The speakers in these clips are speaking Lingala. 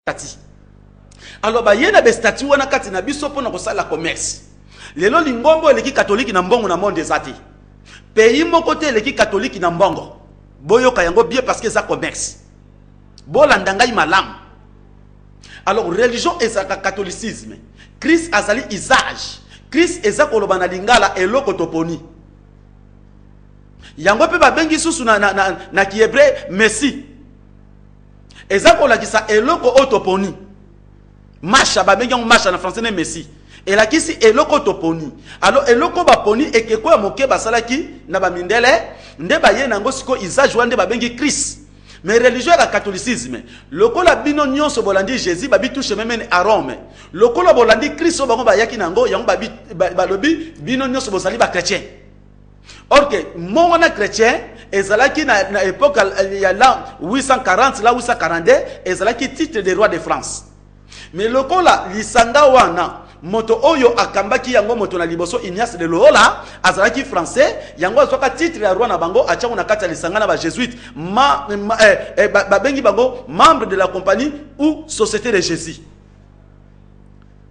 Statut. Alors baye na ba statut wana kati na biso pona kosala commerce. Lelo lingombo eleki catholique na mbongo na monde eza te. Pays moko te eleki catholique na mbongo. Boyoka yango bien parce que eza commerce. Bolanda ngai malamu. Alors religion ezalaka catholicisme. Christ azali usage. Christ eza koloba na lingala eloko toponi. Yango pe babengi susu na, na, na, na kihebre Messie. Eza kolakisa eloko oyo toponi. Masha, babengi yango masha na français ne Messie. Elakisi eloko toponi. Alors eloko baponi ekeko ya moke basalaki na ba mindele nde baye na yango siko usage wana nde babengi Christ. Mais religion ya catholicisme, lokola bino nyonso bolandi Jésus, babi touche même à Rome. Lokola bolandi Christ oyo bango bayaki na yango, yango babi, balobi bino nyonso bozali ba chrétien. Or que mot wana chrétien ezalaki na, na époque ya l'an 840 la 842 ezalaki titre de roi de France. Mais lokola lisanga wana moto oyo akambaki yango moto na liboso Ignace de Loyola azalaki français, yango azwaka titre ya roi na bango atiango na kati ya lisanga na ba jésuites, ma, ma, eh, eh, babengi bango membre de la compagnie ou société de Jésus.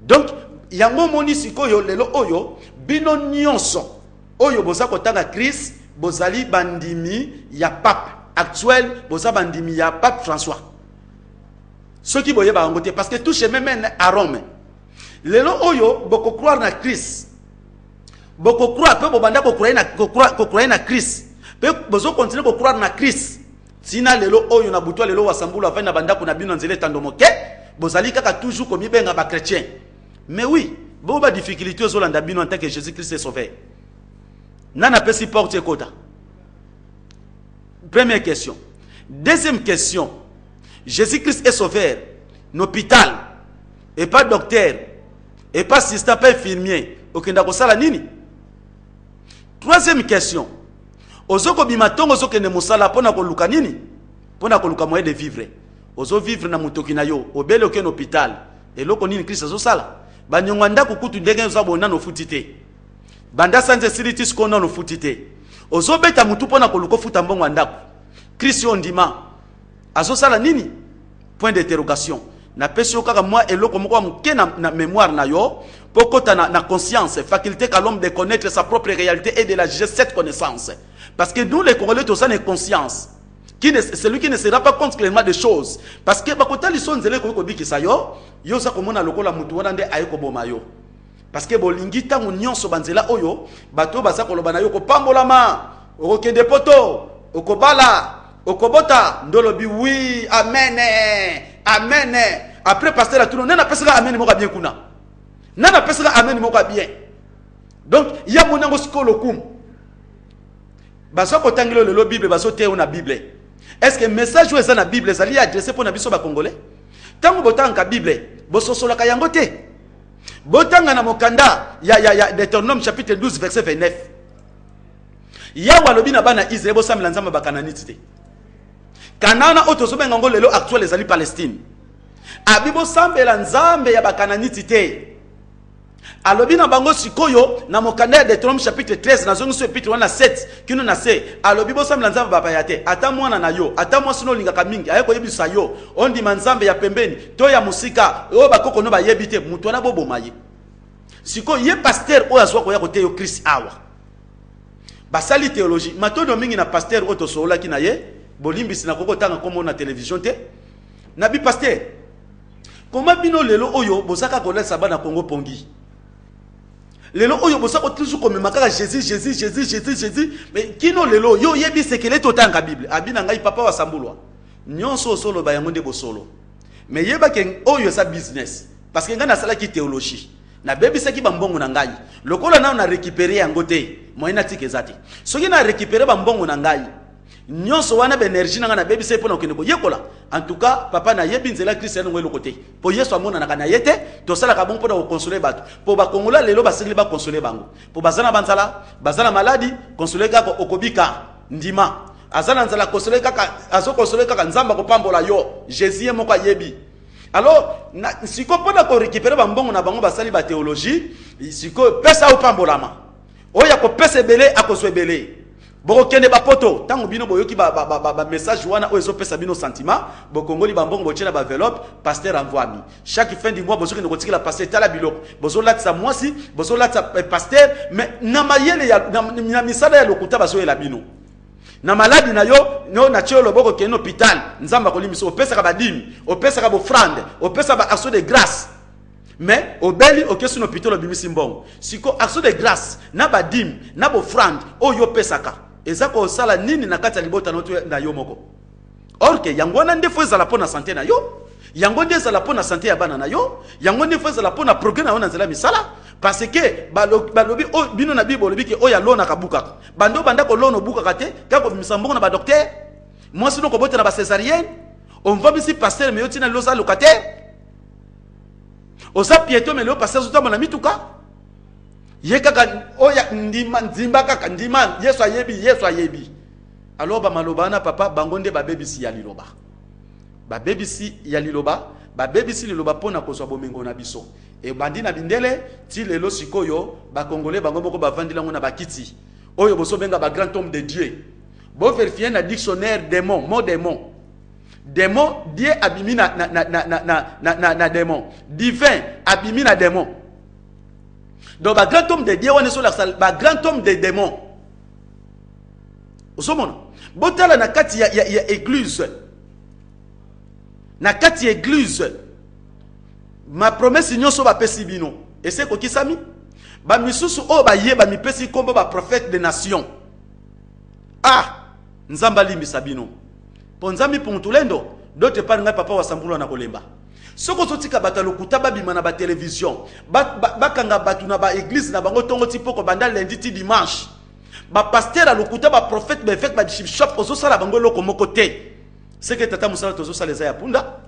Donc yango moni sikoyo lelo oyo bino nyonso oyo boza kotanga Christ bozali bandimi ya pape actuel, boza bandimi ya pape François. Soki boyeba yango te parce que tout chemin mène à Rome. Lelo oyo boko croire na Christ, boko croire pe bobanda ko croire na, ko croire, ko croire na Christ, pe bozo continuer ko croire na Christ. Tina lelo oyo na butwa lelo wasambulu avandi na bandako na bino nzela etando moke, bozali kaka toujours komibenga ba chrétien. Mais oui, bo ba difficulté ozolanda bino en tant que Jésus-Christ est sauveur. Nana pesi porte ekota. Première question. Deuxième question. Jésus-Christ est sauveur. L'hôpital et pas docteur et pas assistant, pas infirmier. Okenda kosala nini? Troisième question. Ozoko bima tongo ozokende mosala pona koluka nini? Pona koluka moyen de vivre. Ozo vivre na mutoki na yo, obele okende hôpital. Eloko nini Christ azosala? Banyongo ndako kutu ndenge oza bona no futi te. Banda sanze esili ti sikoyo nano futi te. Ozobeta mutu pona koluka ofuta mbongo ya ndako. Christ yo ndima. Azosala nini? Point d'interrogation. Napesi yo kaka mwa eloko moko ya moke na, na mémoire na yo po kota na, na conscience, faculté qu'a l'homme de connaître sa propre réalité et de la juger cette connaissance. Parce que nous les Congolais toza na conscience. Qui ne, celui qui ne sera pas compte clairement des choses. Parce que bakotali so nzela ekoki kobikisa yo, yo oza komona lokola mutu wana nde aye koboma yo. Parce que bolingi ntango nyonso banzela oyo bato oyo baza koloba na yo kopambolama, okokende poto, okobala, okobota, ndolobi oui, amen, amen. Après pasteur atuno, nani apesaka amen moko ya bien kuna? Nani apesaka amen moko ya bien? Donc ya moni yango sikoyo lokumu. Baza kotangela lelo Bible, bazoteya yo na Bible. Est-ce que message oyo eza na Bible ezali adressé mpo na biso ba Congolais? Ntango botangaka Bible, bososolaka yango te. Botanga na mokanda ya, ya, ya Deutéronome chapitre 12 verset 29. Yawe alobi na bana Israël bosambela Nzambe ba Kananiti te. Kanana oyo tozobenga yango lelo actuel ezali Palestine. Abi bosambela Nzambe ya ba Kananiti te. Alobi na bango sikoyo na mokanda ya Deutéronome chapitre 13 nazongi so epître wana 7 kino na se, alobi bosambela Nzambe bapaya te. Ata mwana na yo, ata mwasi no olingaka mingi aye koyebisa yo ondima Nzambe ya pembeni to ya mosika oyo bakoko no bayebi te, moto wana boboma ye. Sikoyo ye pasteur oyo azwa koya koteya yo Christ awa, basali théologie matondo mingi na pasteur oyo tosololaki na ye, bolimbisi nakoki kotanga kombo na télévision te. Na bi pasteur, koma bino lelo oyo bozaka kolesa bana Congo pongi? Lelo oyo bozaka toujours komema kaka Jésus, Jésus, Jésus, Jésus, Jésus, mais kino lelo yo yebi sekele totanga Bible. Abi na ngai papa wa sambulwa. Nyonso osolo ba yango nde bosolo. Mais yeba ke oyo eza business parce que ngai nasalaki théologie. Nabebisaki ba mbongo na ngai. Lokola nao na récupérer yango te, moyen natika eza te. Soki na récupérer ba mbongo na ngai, nyonso wana ba énergie na ngai nabebisa ye mpona kokende koyekola. En tout cas, papa nayebi nzela Christ yango eloko te. Po Yesu amonanaka na ye te, tosalaka bon mpona koconsoler bato. Po ba Congolais lelo basengeli ba consoler bango. Po baza na banzala, baza na maladi, consoler kaka okobika ndima. Aza na nzala, consoler kaka, azo consoler kaka Nzambe akopambola yo. Jésus ye moko ayebi. Alors, siko mpona ko récupérer ba mbongo na bango basali ba théologie, siko pesa opambolama. Oyo akopesa ebele akozwa ebele. Bokokende bapoto ntango bino boyoki bamessage wana oyo ezopesa bino sentiment, bokongoli bambongo, botie na baenveloppe, pasteur envoami. Chaque fin du mois bozokende kotikela pasteur, tala biloko bozolatisa mwasi, bozolatisa pasteur. Mais na mayele ya na misala ya lokuta bazoyela bino na maladi na yo no natie yo loboko, okende hôpital, Nzambe akolimisa. Opesaka badîmes, opesaka baoffrande, opesaka baaction de grâce, mais obeli, okesi na hôpital, obimisi mbongo. Siko action de grâce na badîmes na baoffrande oyo opesaka eza kosala nini na kati ya libota na yo moko? Or que yango wana nde faut ezala mpo na santé na yo, yango nde ezala mpo na santé ya bana na yo, yango nde faut ezala mpo na progrès na yo na nzela ya misala. Parce que balobi oyo bino na Bible olobi ke oyo alonaka bukaka. Bando banda kolona, obukaka te, kaka kobimisa mbongo na badocteur, mwasi no kobota na bacésarienne. Omvamisi pasteur, mais yo ntina lelo oza locataire, oza piéton, mais lelo pasteur azotambola na mituka. Ye kaka oyo ndima, ndimba kaka, ndima Yesu ayebi, Yesu ayebi. Alors bamaloba wana, papa, bango nde babebisi ya liloba, babebisi ya liloba, babebisi liloba mpo na kozwa bomengo na biso. Ebandi na bindele ti lelo. Sikoyo bakongole bango moko bavandeli yango na bakiti oyo bozobenga bagrand homme de Dieu. Bovérifier na dictionnaire démon, mot démon, démon, Dieu abimi na démon, divin abimi na démon. Donc bagrand homme de Dieu wana ezolakisa bagrand homme de démon. Ozomona, botala na kati ya église, na kati ya église, mapromesse nyonso bapesi bino ese ekokisami. Bamisusu oyo baye bamipesi nkombo baprophète de nation, ah, Nzambe alimbisa bino mpo Nzambe mpungutulendo. D'autre part, ngai papa Wasambulwa na kolemba. Soki ozotika bato ya lokuta babima na batelevizio, bakanga bato na baéglise na bango ntongo ti poko, banda lundi ti dimanche, bapasteur ya lokuta, baprophète, baévêque, babishop, ozosala bango eloko moko te. Seke tata, mosala tozosala eza ya punda.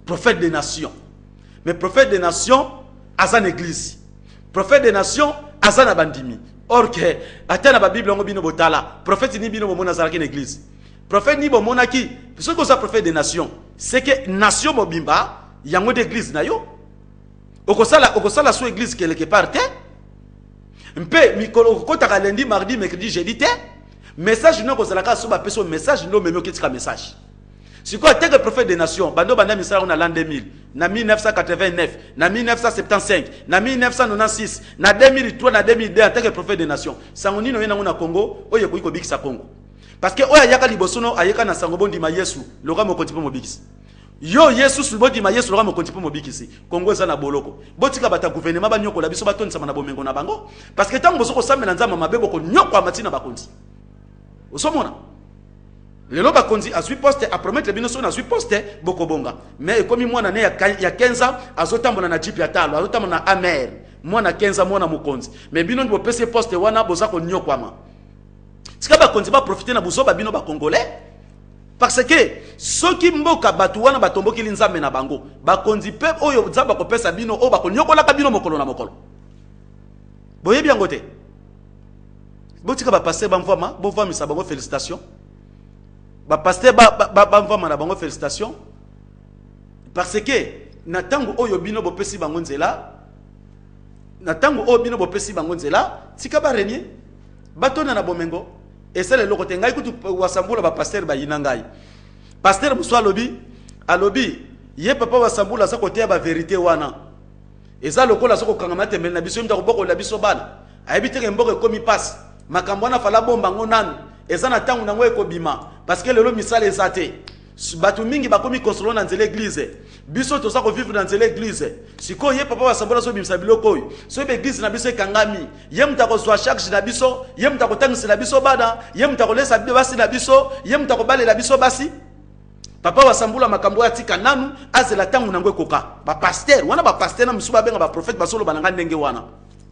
Prophète des nations, mais prophète des nations aza na église, prophète des nations aza na bandimi. Or que ata na babible yango bino botala, prophète ni bino bomona azalaki na église? Prophète ni bomonaki? Soki oza prophète des nations, c'est que nation mobimba yango nde église na yo. Okosala so église quelque part te, mpe mikolo okokɔtaka lundi, mardi, mercredi, jeudi te. Message no ekozalaka so bapesi yo message nde omemi, oketika message. Sikoyo ateke prophète des nations, bando banda misala yango na l'an 2000, na 1989, na 1975, na 1996, na 2003, na 2002. En tant que prophète des nations, sango nini oye nango na Congo oyo ekoki kobikisa Congo? Parce que oyo ayaka liboso no ayeka na sango bondima Yesu loka mokonzi mpo mobikisi. Yo Yesu, bondima Yesu loka mokonzi mpo mobikisi. Congo eza na boloko. Botika bato ya gouvernement banyokola biso, batondisama na bomengo na bango. Parce que ntango bozo kosambela Nzambe mabe, bokonyokwama ntina bakonzi. Ozomona lelo bakonzi azwi poste, apromettre bino soki nazwi poste bokobonga, mais ekomi mwana ne ya 15 ans azotambola na jeep ya talo, azotambola na Hummer. Mwana 15 ans, mwana mokonzi, mais bino bopesi ye poste wana, boza konyokwama. Tika bakonzi baprofite na buzoba bino bacongolais. Parce que soki mboka bato wana batombokeli Nzambe na bango, bakonzi mpe oyo Nzambe akopesa bino oyo bakonyokolaka bino mokolo na mokolo, boyebi yango te. Botika bapasteur bamvwama, bovwamisa bango, félicitation. Bapasteur bamvwama na bango, félicitation. Parce que na ntango oyo bino bopesi bango nzela, na ntango oyo bino bopesi bango nzela, tika barégner, batonda na bomengo, esala eloko te. Ngai kutu Wasambula, bapasteur bayina ngai. Pasteur mosusu alobi ye papa Wasambula aza koteya bavérité wana, eza lokola aza kokangama tembele na biso, ye mutu akobokolela biso bana, ayebi teke mboka ekomi mpasi. Makambo wana fala bomba yango nanu, eza na ntango nango ekobima. Parce que lelo misala eza te, bato mingi bakomi konsolo na nzela église, biso toza kovivre na nzela église. Sikoyo ye papa Basambola azobimisa biloko oyo, soki baéglise na biso ekangami, ye moto akozwa charge na biso, ye moto akotangisela biso bana, ye moto akolesa basi na biso, ye moto akobalela biso basi. Papa Wasambula, makambo oyo atika nanu, azela ntango nango ekoka. Bapasteur wana, bapasteur na mosusu babenga baprophète, bazoloba na ngai ndenge wana: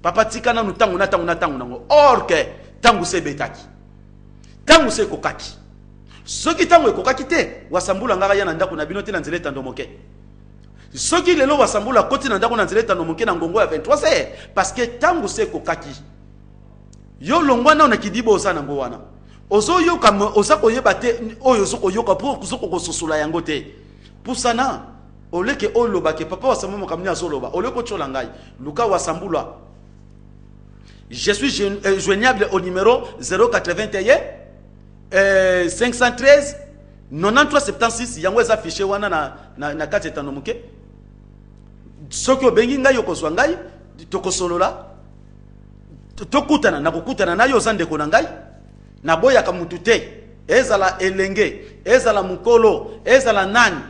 papa, tika nanu ntango na ntango na ntango nango. Or que ntango se ebetaki, ntango se ekokaki. Soki ntango ekokaki te, Wasambula ngaka ya na ndako na bino te na nzela etando moke. Soki lelo Wasambula akoti na ndako na nzela etando moke na ngongo ya 23 heures, parce que ntango se ekokaki. Yo longwa nao na kidiba oza nango wana, ozoyoka, oza koyeba te oyo ozo koyoka mpo ozo kokososola yango te. Pusana oleke olobake papa Wasambula makambo nini azoloba, oleke otyola ngai. Luka Wasambula. Je suis joignable au numéro 081 513 93 76. Yango eza affiché wana na kati etando moke. Soki obengi ngai, okozwa ngai, tokosolola, tokutana, nakokutana na yo. Oza ndeko na ngai, naboyaka mutu te, ezala elenge, ezala mokolo, ezala nani,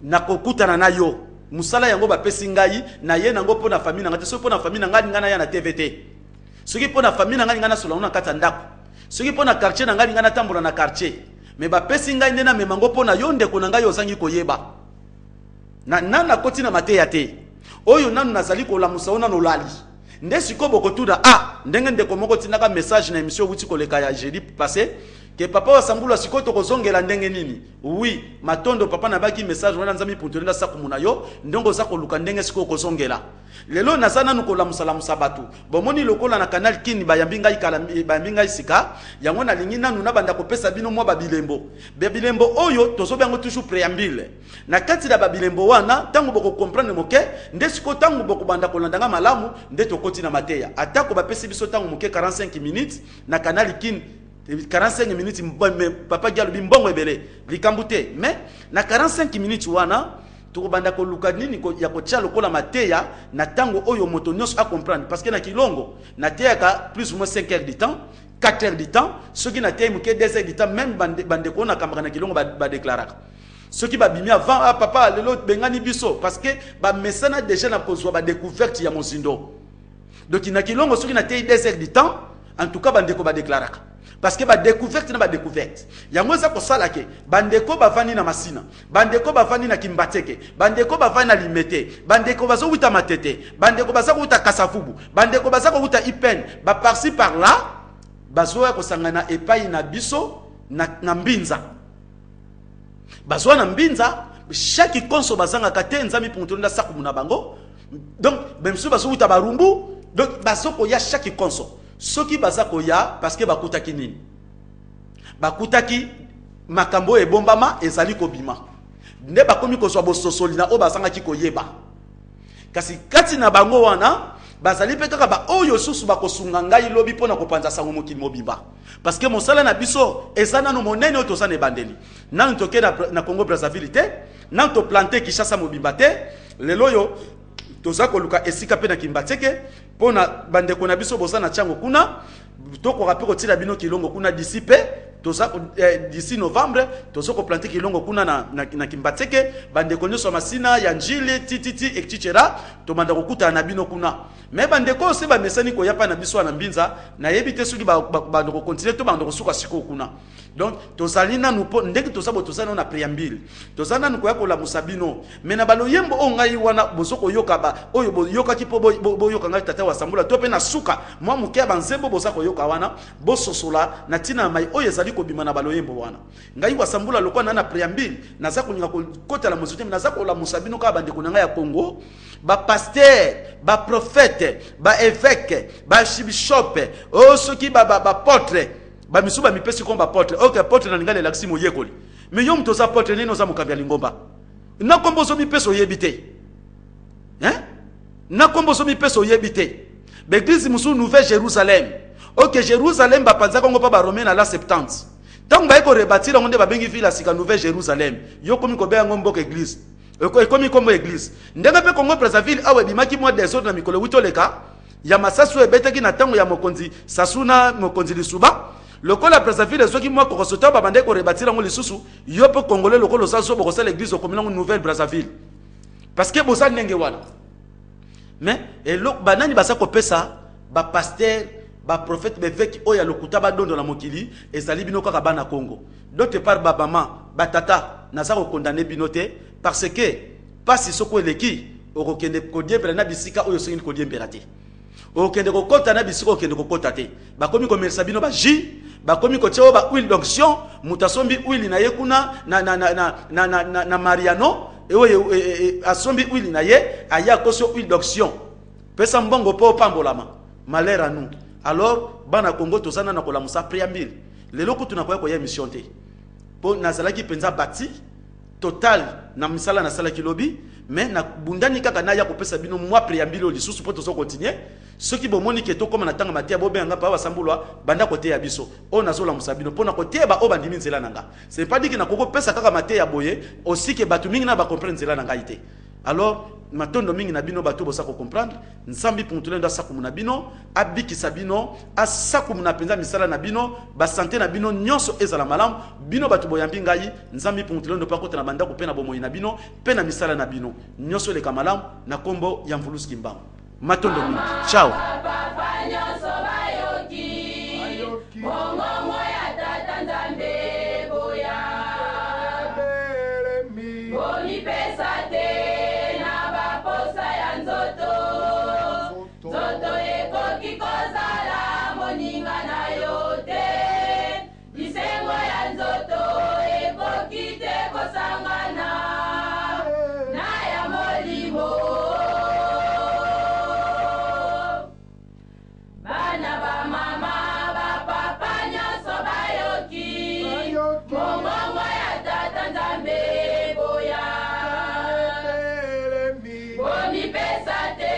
nakokutana na yo. Mosala yango bapesi ngai, naye nango mpo na famille na ngai te. Soki mpo na famille na ngai, ngai naya na TV te. Soki mpo na famille na ngai, ngai nasola ngo na kati ya ndako. Soki mpo na quartier na ngai, ngai natambola na quartier. Mais bapesi ngai nde namema ngo mpo na yo, ndeko na ngai ozangi koyeba. Na nanu nakoti na mateya te. Oyo nanu nazali kolamusa, oyo nanu olali nde sikoyo bokotuna. Ah, ndenge ndeko moko tindaka message na émission ewuti koleka ya jeudi passé ke papa Wasambula, sikoyo tokozongela ndenge nini? Oui, matondo papa, nabaki message wana. Nzambe puntoli nda sakumu na yo ndenge oza koluka ndenge sikoyo kozongela. Lelo naza nanu kolamusalamusa bato. Bomoni lokola na Canal Kini bayambi ngai kala, bayambi ngai sika. Yango nalingi nanu nabanda kopesa bino mwa babilembo. Babilembo oyo tozobi yango toujours préambule. Na kati na babilembo wana, ntango bokocomprendre moke, nde sikoyo ntango bokobanda kolanda nga malamu, nde tokoti na mateya. Atako bapesi biso ntango moke, 45 minutes na Canal Kini, 45 minutes, papa Gi alobi mbongo ebele, likambo te. Mais na 45 minutes wana, tokobanda koluka nini ya kotia lokola mateya na ntango oyo moto nyonso acomprendre, parce que na Kilongo nateyaka plus ou moins 5 heures du temps, 4 heures du temps. Soki nateyi moke, 2 heures du temps. Même bandeko oyo nakambaka na Kilongo badéclaraka soki babimi avant: "Ah papa, lelo bengani biso", parce que bamesana déjà na kozwa badécouverte ya mozindo. Donc na Kilongo, soki nateyi 2 heures du temps, en tout cas bandeko badéclaraka, parce que badécouverte na badécouverte yango eza kosala ke bandeko bavandi na Masina, bandeko bavandi na Kimbateke, bandeko bavandi na Limete, bandeko bazowuta Matete, bandeko baza kowuta Kasavubu, bandeko baza kowuta Ipen, baparci par là, bazoya kosangana epai na biso na Mbinza. Bazwa na Mbinza chaque konso, bazangaka te. Nzambe mpungu nda sakumu na bango. Donc bamisusu bazowuta Barumbu. Donc bazokoya chaque konso. Soki baza koya, parce que bakutaki nini? Bakutaki makambo oyo ebombama ezali kobima, nde bakomi kozwa bososoli na oyo bazangaki koyeba. Kasi kati na bango wana, bazali mpe kaka baoyo susu bakosunga ngai lobi mpo na kopanza sango mokili mobimba, parce que mosala na biso eza nanu monene. Oyo toza na ebandeli nanu, toke na Congo Brazzaville te, nanu toplante Kinshasa mobimba te. Lelo oyo toza koluka esika mpe na Kimbanseke mpo na bandeko na biso boza na ntiango kuna, tokoka mpe kotiela bino Kilongo kuna d'ici mpe toza d'ici novembre, toza koplante Kilongo kuna na Kimbanseke. Bandeko nyonso ya Masina, ya Njili, tititi, etc., tobanda kokutana na bino kuna. Mais bandeko oyo se bamesani koya mpa na biso wana Mbinza, nayebi te soki bando kocontinue to bando kosuka sikoyo kuna. Donc tozali nanu, mpo ndenge toza boye, toza nanu na préambule, toza nanu koya kolamusa bino. Mais na baloyembo oyo ngai wana bozo koyoka, ba oyo boyokaki mpo boyoka ngai tata Wasambula, to mpe na suka mwa moke ya banzembo boza koyoka wana, bososola na ntina ya mai oyo ezali kobima na baloyembo wana. Ngai Wasambula, lokola na préambule, naza kolinga kokotela mozu te, naza kolamusa bino kaka, bandeko na ngai ya Congo, bapasteur, baprophète, baévêque, baarchibishop, oyo soki baapôtre, bamisu bamipesi kombo apôtre. Ok, apôtre na lingala elakisi moyekoli. Mais yo moto oza apôtre nini? Oza mokambi ya lingomba na kombo ozomipesa, oyebi te, hein? Na kombo ozomipesa, oyebi te. Baeglise mosusu, Nouvelle Jérusalem. Ok, Jérusalem bapanzaka yango mpa Baromain na la 70. Ntango baye korebâtir yango, nde babengi ville ya sika Nouvelle Jérusalem. Yo komi kobenga yango mboka église, ekomi kombo église. Ndenge mpe Congo Brazzaville awa ebimaki mwa désordre na mikolo ewuti oleka ya masasi oyo ebetaki na ntango ya mokonzi Sasu na mokonzi Lisuba. Lokola Brazzaville ezwaki mwa kokoso, ntango babandaki korebâtir yango lisusu, yo mpe Congolais, lokola oza zo, bokosala église, okomi nango Nouvelle Brazzaville, parce que boza ndenge wana. Mais eloko banani baza kopesa bapasteur, baprophète, baévêque oyo ya lokuta badondo na mokili, ezali bino kaka bana Congo. D'autre part, babama, batata, naza kokondane bino te, parce que pasi soko eleki, okokende kodiembela na bisika oyo osengeli kodiembela te, okende kokɔta na bisika okende kokɔta te. Bakomi komelisa bino bajus, bakomi kotia oyo bahuile d'onction. Moto asombi huile na ye kuna na Mariano oyo, asombi huile na ye, aye akosi huile d'onction, pesa mbongo mpo opambolama. Malheur à nous. Alors bana Congo, toza nana kolamusa, préambule. Lelo kutu nakoya koya émission te, mpo nazalaki mpenza bati total na misala nasalaki lobi. Mais nabundani kaka naya kopesa bino mwa préambule oyo lisusu mpo tozo continuer. Soki bomoni ke tokóma na ntango mateya, bobenga nga pa basambulwa banda koteya biso. Oyo nazolamusa bino mpo na koteya baoyo bandimi nzela na nga. C'est pas dit ke nakoki kopesa kaka mateya boye aussi ke bato mingi na bacomprendre nzela na ngai te. Alors matondo mingi na bino bato bosa kocomprendre. Nzambi Puntulendo asakumu na bino, abikisa bino, asakumu na mpenza misala na bino, basante na bino nyonso ezala malamu. Bino bato boyambi ngai, Nzambi Puntulendo mpe akota na bandako mpe na bomoi na bino mpe na misala na bino nyonso eleka malamu na nkombo ya Mvuluzi Kimbangu. Matondo mingi, ciao. Papa nyonso bayoki mongongo ya Tata Nzambe, boya, bomipesa te na baposa ya nzoto. Nzoto ekoki kozala moninga na yo te. Bisengo ya nzoto ekoki te kosangana na ya molimo. Bana bamama, bapapa nyonso bayoki mongongo ya Tata Nzambe, boya, bomipesa te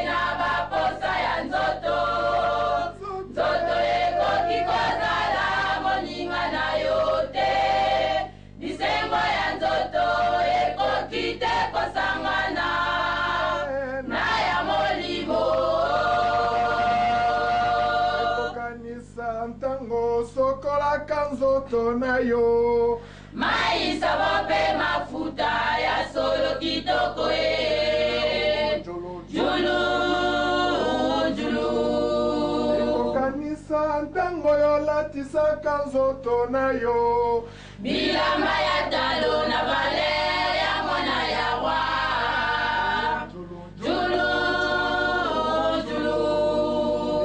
na baposa ya nzoto. Nzoto ekoki kozala moninga na yo te. Bisengo ya nzoto ekoki te kosangana na ya molimo. Ekokanisa ntango sokolaka nzoto na yo. Mai, savo mpe mafuta ya solo kitoko e julu julu. Ekokanisa ntango yolatisaka nzoto na yo bilamba ya talo na valeur ya mwana ya roi. Julu julu.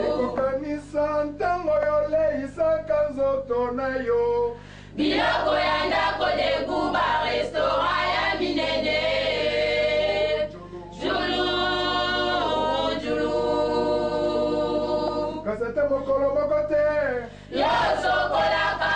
Ekokanisa ntango yoleisaka nzoto na yo biloko ya ndako degu, barestaurant ya minene. Julu julu. Kasi ata mokolo moko te yo sokolaka.